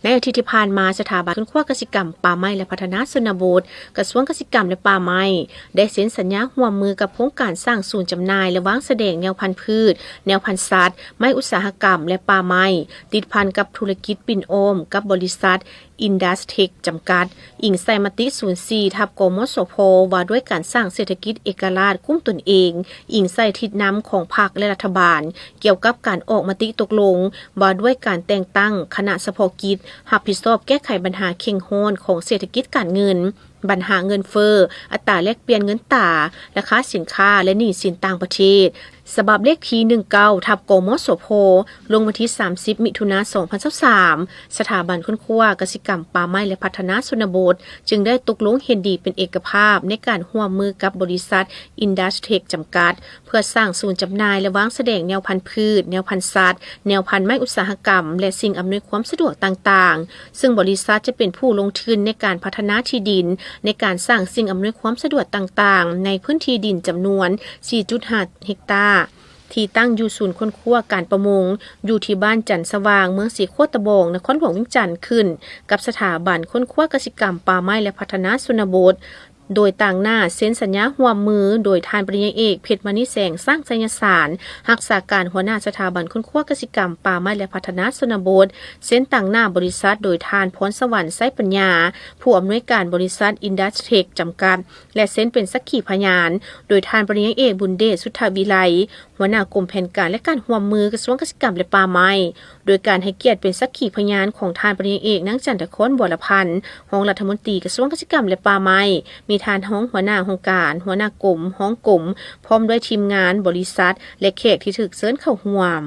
ໃນອາທິດທີ່ຜ່ານມາ, ສະຖາບັນຄົ້ນຄວ້າກະສິກຳ, ປ່າໄມ້ ແລະ ພັດທະນາຊົນນະບົດ, ກະຊວງກະສິກຳ ແລະ ປ່າໄມ້ ໄດ້ເຊັນສັນຍາຮ່ວມມືກັບໂຄງການສ້າງສູນຈຳໜ່າຍ ແລະ ວາງສະແດງແນວພັນພືດ, ແນວພັນສັດ, ໄມ້ອຸດສາຫະກຳ ແລະ ປ່າໄມ້, ຕິດພັນກັບທຸລະກິດປິ່ນອ້ອມກັບບໍລິສັດ ອິນດັສເທັກ ຈຳກັດ, ອີງໃສ່ມະຕິສູນສີ່ ທັບ ກມສພ ວ່າດ້ວຍການສ້າງເສດຖະກິດເອກະລາດກຸ້ມຕົນເອງ, ອີງໃສ່ທິດນຳຂອງພັກ ແລະ ລັດຖະບານ ກ່ຽວກັບການອອກມະຕິຕົກລົງວ່າດ້ວຍການແຕ່ງຕັ້ງຄະນະສະເພາະກິດ ຮັບຜິດຊອບແກ້ໄຂບັນຫາເຄັ່ງຮ້ອນຂອງເສດຖະກິດການເງິນ, ບັນຫາເງິນເຟີ້, ອັດຕາແລກປ່ຽນເງິນຕາ, ລາຄາສິນຄ້າ ແລະ ໜີ້ສິນຕ່າງປະເທດ, ສະບັບເລກທີ ໜຶ່ງເກົ້າ ທັບ ກມສພ ລົງວັນທີ ສາມສິບ ມິຖຸນາ ສອງພັນຊາວສາມ, ສະຖາບັນຄົ້ນຄວ້າກະສິກຳ, ປ່າໄມ້ ແລະ ພັດທະນາຊົນນະບົດ ຈຶ່ງໄດ້ຕົກລົງເຫັນດີເປັນເອກະພາບໃນການຮ່ວມມືກັບບໍລິສັດ ອິນດັສເທັກ ຈຳກັດ ເພື່ອສ້າງສູນຈຳໜ່າຍ ແລະ ວາງສະແດງແນວພັນພືດ, ແນວພັນສັດ, ແນວພັນໄມ້ອຸດສາຫະກຳ ແລະ ສິ່ງອຳນວຍຄວາມສະດວກຕ່າງໆ, ເຊິ່ງບໍລິສັດຈະເປັນຜູ້ລົງທຶນໃນການພັດທະນາທີ່ດິນ ໃນການສ້າງສິ່ງອຳນວຍຄວາມສະດວກຕ່າງໆ ໃນພື້ນທີ່ດິນຈຳນວນ ສີ່ຈຸດຫ້າ ເຮັກຕາ ທີ່ຕັ້ງຢູ່ສູນຄົ້ນຄວ້າການປະມົງ ຢູ່ທີ່ບ້ານຈັນສະຫວ່າງ, ເມືອງສີໂຄດຕະບອງ, ນະຄອນຫຼວງວຽງຈັນ ຂຶ້ນກັບສະຖາບັນຄົ້ນຄວ້າກະສິກຳ, ປ່າໄມ້ ແລະ ພັດທະນາຊົນນະບົດ, ໂດຍຕາງໜ້າເຊັນສັນຍາຮ່ວມມືໂດຍທ່ານປະລິນຍາເອກ ເພັດມະນີແສງ ສັງໄຊຍະສານ, ຮັກສາການຫົວໜ້າສະຖາບັນຄົ້ນຄວ້າກະສິກຳ, ປ່າໄມ້ ແລະ ພັດທະນາຊົນນະບົດ, ເຊັນຕາງໜ້າບໍລິສັດໂດຍທ່ານ ພອນສະຫວັນ ໄຊປັນຍາ, ຜູ້ອຳນວຍການບໍລິສັດ ອິນດັສເທັກ ຈຳກັດ ແລະ ເຊັນເປັນສັກຂີພະຍານໂດຍທ່ານປະລິນຍາເອກ ບຸນເດດ ສຸດທະວິໄລ, ຫົວໜ້າກົມແຜນການ ແລະ ການຮ່ວມມື ກະຊວງກະສິກຳ ແລະ ປ່າໄມ້, ໂດຍການໃຫ້ກຽດເປັນສັກຂີພະຍານຂອງທ່ານປະລິນຍາເອກ ນາງ ຈັນທະຄອນ ບົວລະພັນ, ຮອງລັດຖະມົນຕີກະຊວງກະສິກຳ ແລະ ປ່າໄມ້, ມີທ່ານຮອງຫົວໜ້າຫ້ອງການ, ຫົວໜ້າກົມ, ຮອງກົມ, ພ້ອມດ້ວຍທີມງານ, ບໍລິສັດ ແລະ ແຂກທີ່ຖືກເຊີນເຂົ້າຮ່ວມ.